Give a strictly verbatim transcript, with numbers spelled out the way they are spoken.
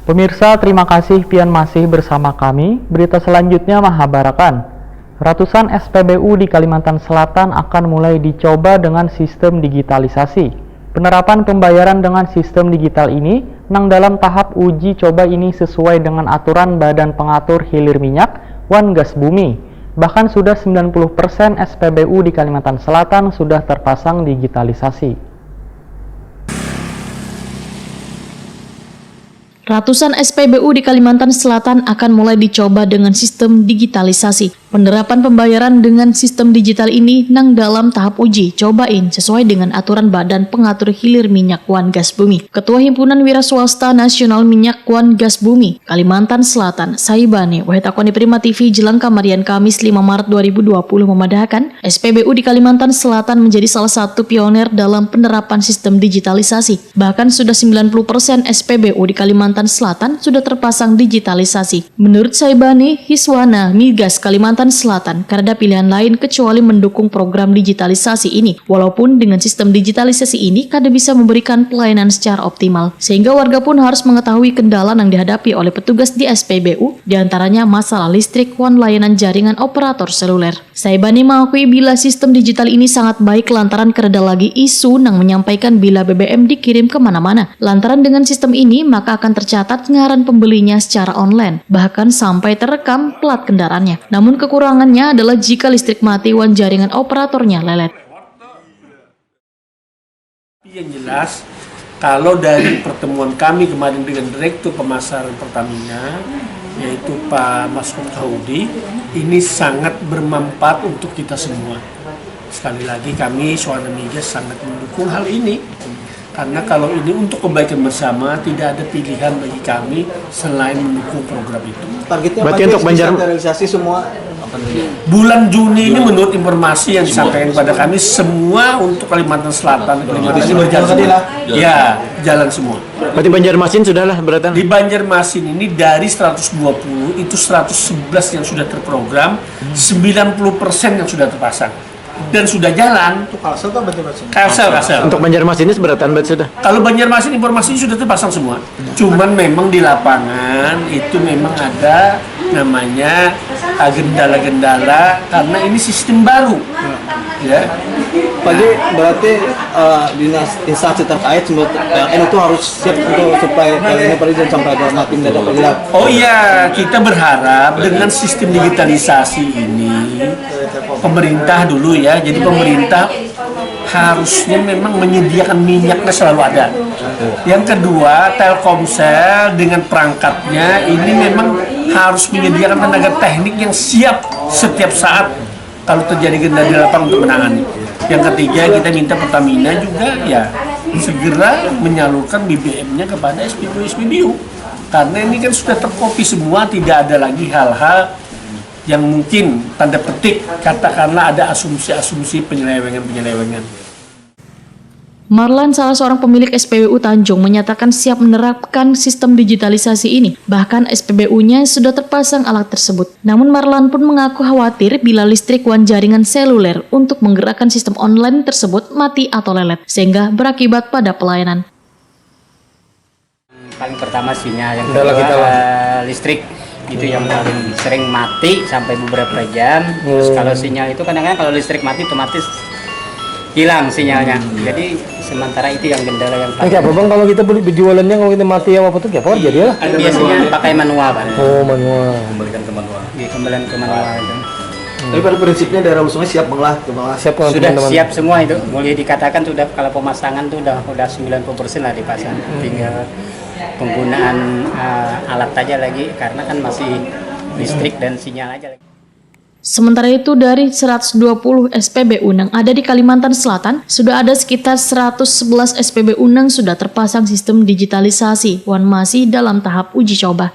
Pemirsa, terima kasih pian masih bersama kami. Berita selanjutnya mahabarakan. Ratusan S P B U di Kalimantan Selatan akan mulai dicoba dengan sistem digitalisasi. Penerapan pembayaran dengan sistem digital ini nang dalam tahap uji coba ini sesuai dengan aturan Badan Pengatur Hilir Minyak wan Gas Bumi. Bahkan sudah sembilan puluh persen S P B U di Kalimantan Selatan sudah terpasang digitalisasi. Ratusan S P B U di Kalimantan Selatan akan mulai dicoba dengan sistem digitalisasi. Penerapan pembayaran dengan sistem digital ini nang dalam tahap uji cobain sesuai dengan aturan Badan Pengatur Hilir Minyak wan Gas Bumi. Ketua Himpunan Wira Swasta Nasional Minyak wan Gas Bumi Kalimantan Selatan, Saibani, wahid takoni Prima T V jelang kamarian Kamis lima Maret dua ribu dua puluh memadahakan, S P B U di Kalimantan Selatan menjadi salah satu pioner dalam penerapan sistem digitalisasi. Bahkan sudah sembilan puluh persen S P B U di Kalimantan Selatan sudah terpasang digitalisasi. Menurut Saibani, Hiswana, Migas Kalimantan Selatan, kada ada pilihan lain kecuali mendukung program digitalisasi ini. Walaupun dengan sistem digitalisasi ini kada bisa memberikan pelayanan secara optimal, sehingga warga pun harus mengetahui kendala yang dihadapi oleh petugas di S P B U, diantaranya masalah listrik wan layanan jaringan operator seluler. Saibani mengakui bila sistem digital ini sangat baik lantaran kada ada lagi isu nang menyampaikan bila B B M dikirim ke mana-mana. Lantaran dengan sistem ini, maka akan tercatat ngaran pembelinya secara online, bahkan sampai terekam plat kendaraannya. Namun kekurangannya adalah jika listrik mati wan jaringan operatornya lelet. Yang jelas, kalau dari pertemuan kami kemarin dengan Direktur Pemasaran Pertamina, yaitu Pak Masud Kahudi, ini sangat bermanfaat untuk kita semua. Sekali lagi, kami Suara Migas sangat mendukung hal ini. Karena kalau ini untuk kebaikan bersama, tidak ada pilihan bagi kami selain mendukung program itu. Targetnya Berarti apa untuk Banjar realisasi semua Bulan Juni ini menurut informasi yang disampaikan kepada kami, semua untuk Kalimantan Selatan, Kalimantan ini berjalan semua. Ya, jalan semua. Berarti Banjarmasin sudah lah beratan? Di Banjarmasin ini dari seratus dua puluh itu seratus sebelas yang sudah terprogram, sembilan puluh persen yang sudah terpasang dan sudah jalan. Untuk Kalsel atau Banjarmasin? Kalsel, Kalsel. Untuk Banjarmasin ini seberatan berarti sudah? Kalau Banjarmasin informasinya sudah terpasang semua. Cuman memang di lapangan itu memang ada namanya gendala-gendala karena ini sistem baru. Ya. Jadi berarti uh, dinas instansi terkait semua P L N itu harus siap untuk supaya P L N ini sampai ada mati mendadak. Oh iya, kita berharap dengan sistem digitalisasi ini pemerintah dulu ya. Jadi pemerintah harusnya memang menyediakan minyaknya selalu ada. Yang kedua, Telkomsel dengan perangkatnya ini memang harus menyediakan tenaga teknik yang siap setiap saat kalau terjadi kendala di lapangan untuk menangani. Yang ketiga, kita minta Pertamina juga ya segera menyalurkan B B M-nya kepada S P B U S P B U. Karena ini kan sudah terkopi semua, tidak ada lagi hal-hal yang mungkin tanda petik katakanlah ada asumsi-asumsi penyelewengan-penyelewengan. Marlan, salah seorang pemilik S P B U Tanjung, menyatakan siap menerapkan sistem digitalisasi ini. Bahkan S P B U-nya sudah terpasang alat tersebut. Namun Marlan pun mengaku khawatir bila listrik wan jaringan seluler untuk menggerakkan sistem online tersebut mati atau lelet, sehingga berakibat pada pelayanan. Paling pertama sinyal, yang kedua uh, listrik, itu yang paling sering mati sampai beberapa jam. Hmm. Terus kalau sinyal itu kadang-kadang kalau listrik mati otomatis hilang sinyalnya. Hmm. Jadi sementara itu yang kendala yang paling. Oke, apa bang, kalau kita beli berjualannya, kalau kita mati apa tuh, apa jadi ya? Biasanya pakai manual, bang. Oh, manual. Kembalikan ke manual. Iya, kembalikan ke manual itu. Tapi pada prinsipnya daerah Lusungnya siap mengolah, mengolah. Siap, sudah teman-teman. Siap semua itu. Boleh dikatakan sudah, kalau pemasangan tuh udah udah sembilan puluh persen lah dipasang. Hmm. Tinggal penggunaan uh, alat aja lagi karena kan masih listrik dan sinyal aja lagi. Sementara itu, dari seratus dua puluh S P B U nang ada di Kalimantan Selatan, sudah ada sekitar seratus sebelas S P B U nang sudah terpasang sistem digitalisasi wan masih dalam tahap uji coba.